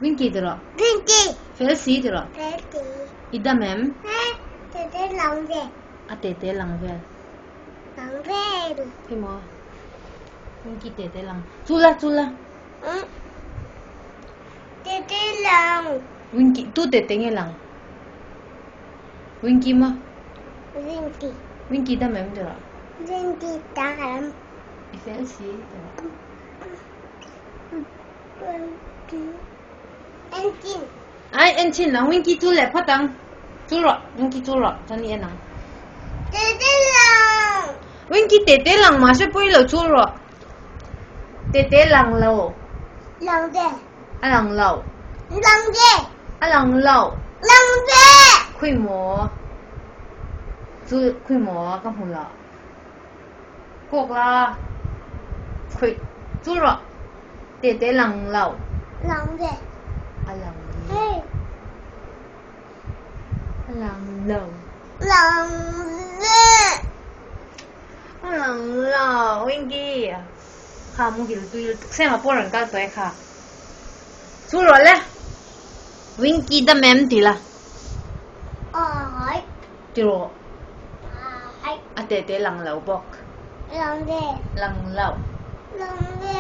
Winky ti rawh. Winky. Fel si ti rawh. Fel si. I dam em? He, tete lang vel. A tete lang vel. Lang vel. Khi maw? Winky tete lang. Chul la, chul la. Tete lang. Winky, tu tete nge lang? Winky maw? Winky. Winky dam em ti rawh. Winky dam. I fel si ti rawh. Ai en chin ang Winky chu leh phawt ang. Chu rawh, Winky chu rawh, chuan i en ang. Tete lang. Winky tete lang mahse pawi lo chu rawh. Tete lang lo. Lang ve. A lang lo. Lang ve. A lang lo. Lang ve. Khawi maw? Chu khawi maw ka hmu lo. Kawk la khuih chu rawh. Tete lang lo. Lang ve. A lang Hey. A lang lo. Lang ve. A lang lo. Winky. Kha muhil tui lutuk sema pawh rawn kal tawh e kha. Chu rawh le. Winky dam em ti la. Ai. Ti rawh. A tete lang lo bawk. Lang ve. Lang lo. Lang ve.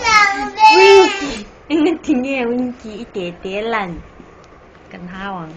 Lang ve. Winky. Engati nge Winky i tete lan? Kan hau ang.